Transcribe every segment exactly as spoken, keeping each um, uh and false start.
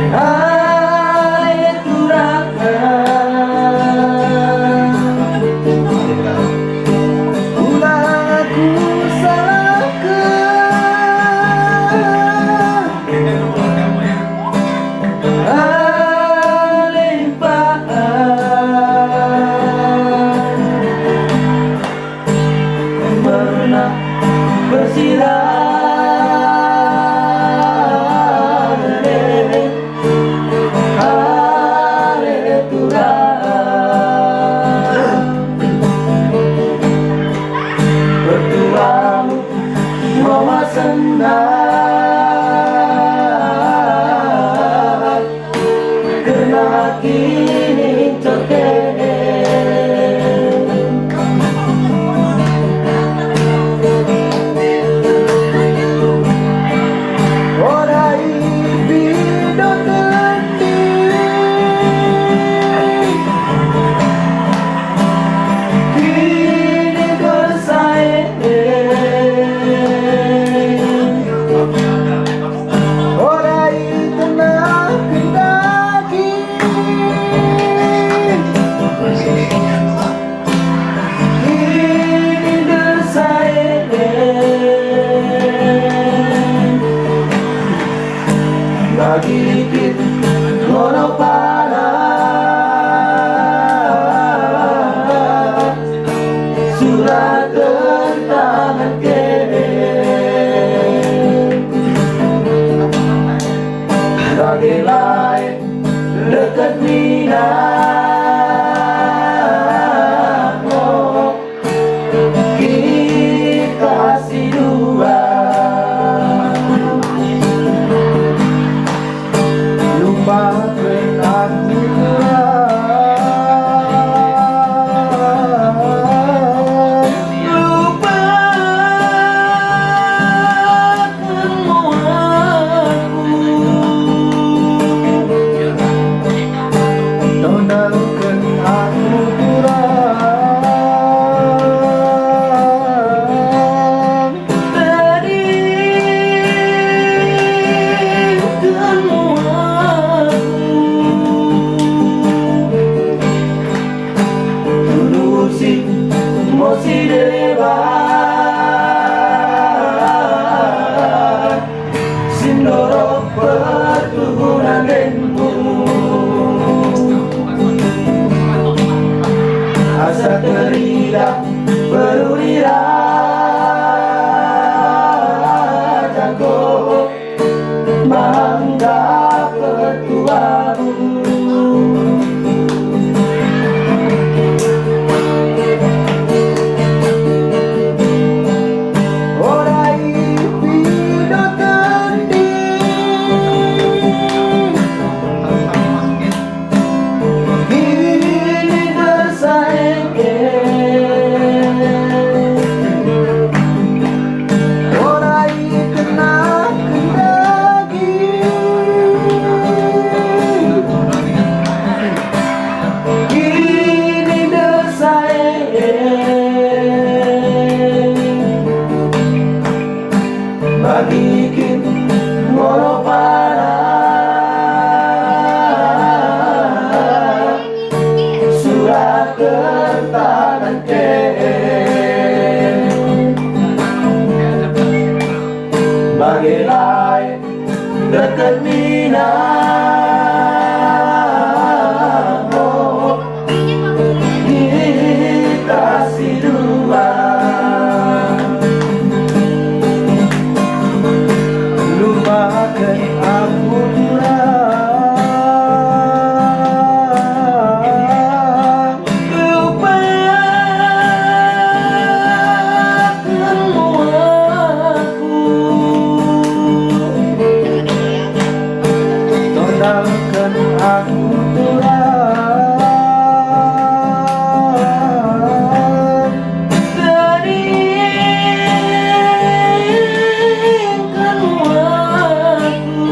Ale turang, ulang kusalahken. Ale impaan, merna persirangen e, ale turang. Pertua mo mama senang kerna kinincor ke. Oda ipindo tendi kinibersaen. Oda itenahken daging kinibersaen. Bagi kin ngono pala suraten tangan ke. Bagi lae dekket mina mo kita si dua. Lupaken aku, lupaken mo aku. Tondalken aku turang. Tadingken mo aku. Tulusi mo si deba si ndorok pertuhunen denmu. Asa teridah peruri raja ko mangga pertuamu. Oda ipindo tendi kinibersaen e. Oda itenahken daging kinibersaen e. Bagi kin ngono pala suraten tangan ke. Bagi lae dekket mina mo kita si dua. Lupaken aku turang. Lupaken mo aku. Tondalken aku turang. Tadingken mo aku.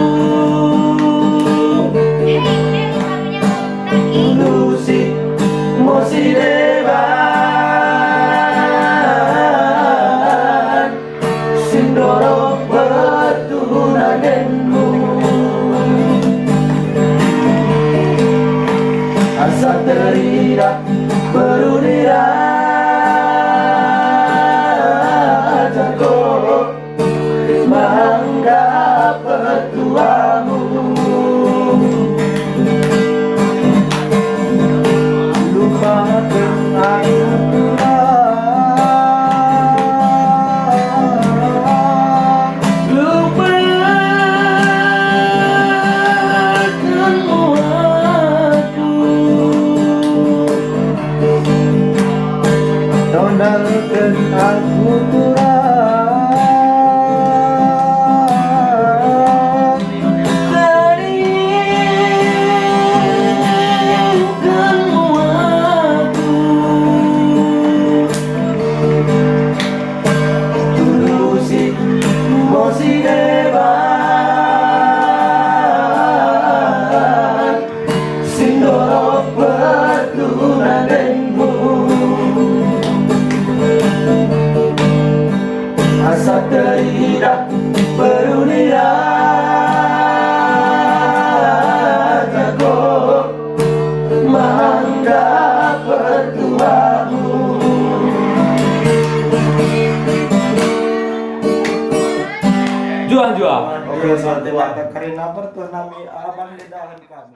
Tulusi mo si deba si ndorok pertuhunen denmu. Teridah beruni raja ko manggap petuamu. Lupaken aku Tuhan, lupakenmu aku. Tondalken aku Tuhan, tadingkenmu aku. Tulusi mo si deban si ndorok petunangenmu. Asa teridah beruni raja ko manggap petuamu. Juah, juah. Oke, satu. Karina bertuah nami abang di dalam kami.